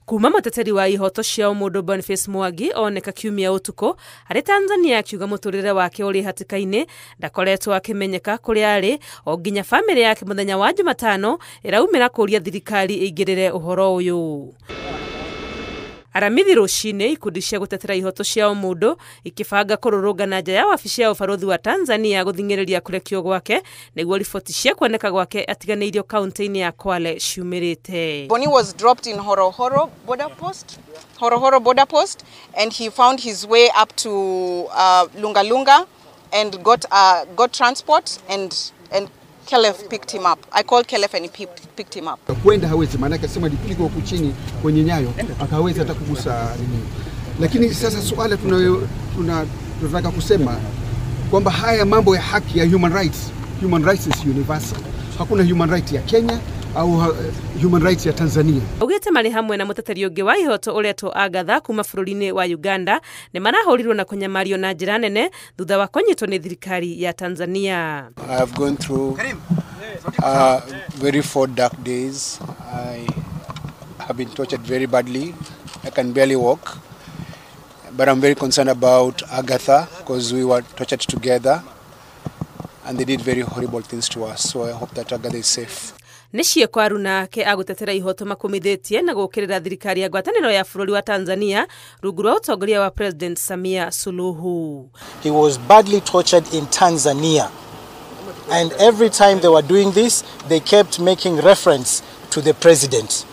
Kuma muteteri wa ihoto cia ũmũndũ Boniface Mwangi oneka kiumia ũtukũ arĩ Tanzania akiuga mũtũrĩre wake ũrĩ hatĩka-inĩ, ndakoretwo akĩmenyeka kũrĩa arĩ o nginya bamĩrĩ yake mũthenya wa Jumatano ĩraumĩra kũũria thirikari ĩingĩrĩre ũhoro ũyũ. Aramithi rũcinĩ ikundi cia gũtetera ihoto cia ũmũndũ ikĩbanga kũrũrũngana nja ya wabici ya ũbarũthi wa Tanzania gũthing'ĩrĩria kũrekio gwake nĩguo riboti cia kuoneka gwake atiganĩirio kaunti-inĩ ya Kwale ciumĩrĩte. Boni was dropped in Horohoro border post, Horohoro border post, and he found his way up to Lunga Lunga and got transport and Kelef picked him up. I called Kelef and he picked him up. Kwenda hawezi, maana yake sema alipigwa huku chini kwenye nyayo akaweza hata kugusa nini. Lakini sasa swala tunataka kusema kwamba haya mambo ya haki ya human rights is universal. Hakuna human right ya Kenya au human rights ya Tanzania. Augĩte marĩ hamwe na mũteteri ũngĩ wa ihoto ũretwo Agatha kuma bũrũri-inĩ wa Uganda nĩ marahũrirwo na kũnyamario na njĩra nene thutha wa kũnyitwo nĩ thirikari ya Tanzania. I have gone through very 4 dark days. I have been tortured very badly. I can barely walk. But I'm very concerned about Agatha because we were tortured together and they did very horrible things to us. So I hope that Agatha is safe. Nĩ ciĩko aruna ake agũtetera ihoto makumithĩtie na gũũkĩrĩra thirikari ya ngwatanĩro ya bũrũri wa Tanzania rungu rwa ũtongoria wa President Samia Suluhu. He was badly tortured in Tanzania, and every time they were doing this, they kept making reference to the president,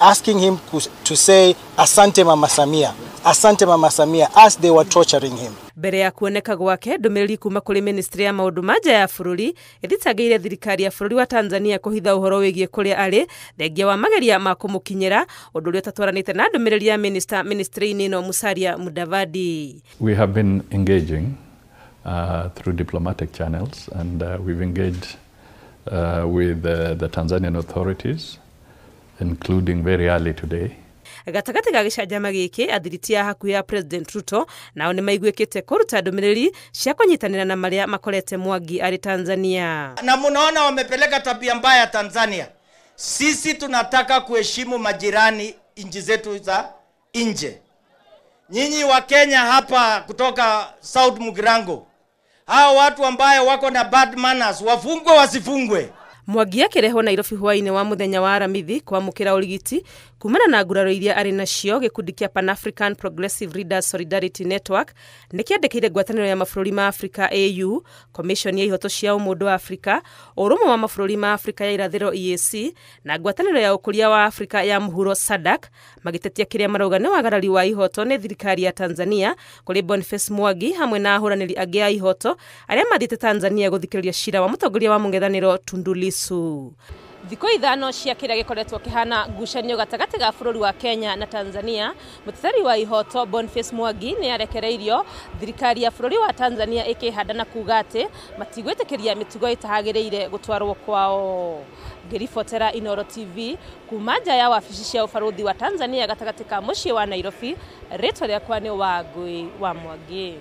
asking him to say Asante Mama Samia, Asante Mama Samia, as they were torturing him. Mbere ya kuoneka gwake, ndũmĩrĩri kuma kũrĩ ministry ya maũndũ ma nja ya bũrũri ĩthitangĩire thirikari ya bũrũri wa Tanzania kũhitha ũhoro wĩgiĩ kũrĩa arĩ thengia wa mageria ma kũmũkinyĩra, ũndũ ũrĩa ũtatwaranĩte na ndũmĩrĩri ya minister ministry-inĩ ĩno Musalia Mudavadi. We have been engaging through diplomatic channels, and we've engaged with the Tanzanian authorities, including very early today. Gatagatĩ ga gĩcanjama gĩkĩ, athiriti a hakuhĩ ya President Ruto nao nĩ maiguĩkĩte kũruta ndũmĩrĩri cia kũnyitanĩra na marĩa makorete Mwangi arĩ Tanzania. Na munaona wamepeleka tabia mbaya Tanzania. Sisi tunataka kuheshimu majirani nchi zetu za nje. Nyinyi wa Kenya hapa kutoka South Mugirango, hao watu ambayo wako na bad manners wafungwe wasifungwe? Mwangi akĩrehwo Nairobi hwaĩ-inĩ wa mũthenya wa Aramithi kwamũkĩra ũrigiti kumana na nguraro iria arĩ nacio. Gĩkundi kĩa Pan African Progressive Leaders Solidarity Network nĩ kĩandĩkĩire ngwatanĩro ya mabũrũri ma Afrika AU, Commission ya ihoto cia ũmũndũ wa Afrika, ũrũmwe wa mabũrũri ma Afrika ya irathĩro EAC na ngwatanĩro ya ũkũria wa Afrika ya mũhuro SADC, magĩtetia kĩrĩa marauga nĩ wagarari wa ihoto nĩ thirikari ya Tanzania kũrĩ Boniface Mwangi hamwe na ahũranĩri angĩ a ihoto arĩa mathiĩte Tanzania gũthikĩrĩria cira wa mũtongoria wa mũng'ethanĩro Tundu Lissu. Thikũ 5 cia kĩrĩa gĩkoretwo kĩhana ngucanio gatagatĩ ga bũrũri wa Kenya na Tanzania, mũteteri wa ihoto Boniface Mwangi nĩ arekereirio, thirikari ya bũrũri wa Tanzania ĩkĩhanda na kuga atĩ matigwĩtĩkĩria mĩtugo ĩtagĩrĩire gũtwarwo kwao. Ngĩribotera Inooro TV kuma nja ya wabici cia ũbarũthi wa Tanzania gatagatĩ ka mũciĩ wa Nairobi, rĩtwa rĩakwa nĩ Wangui wa Mwangi.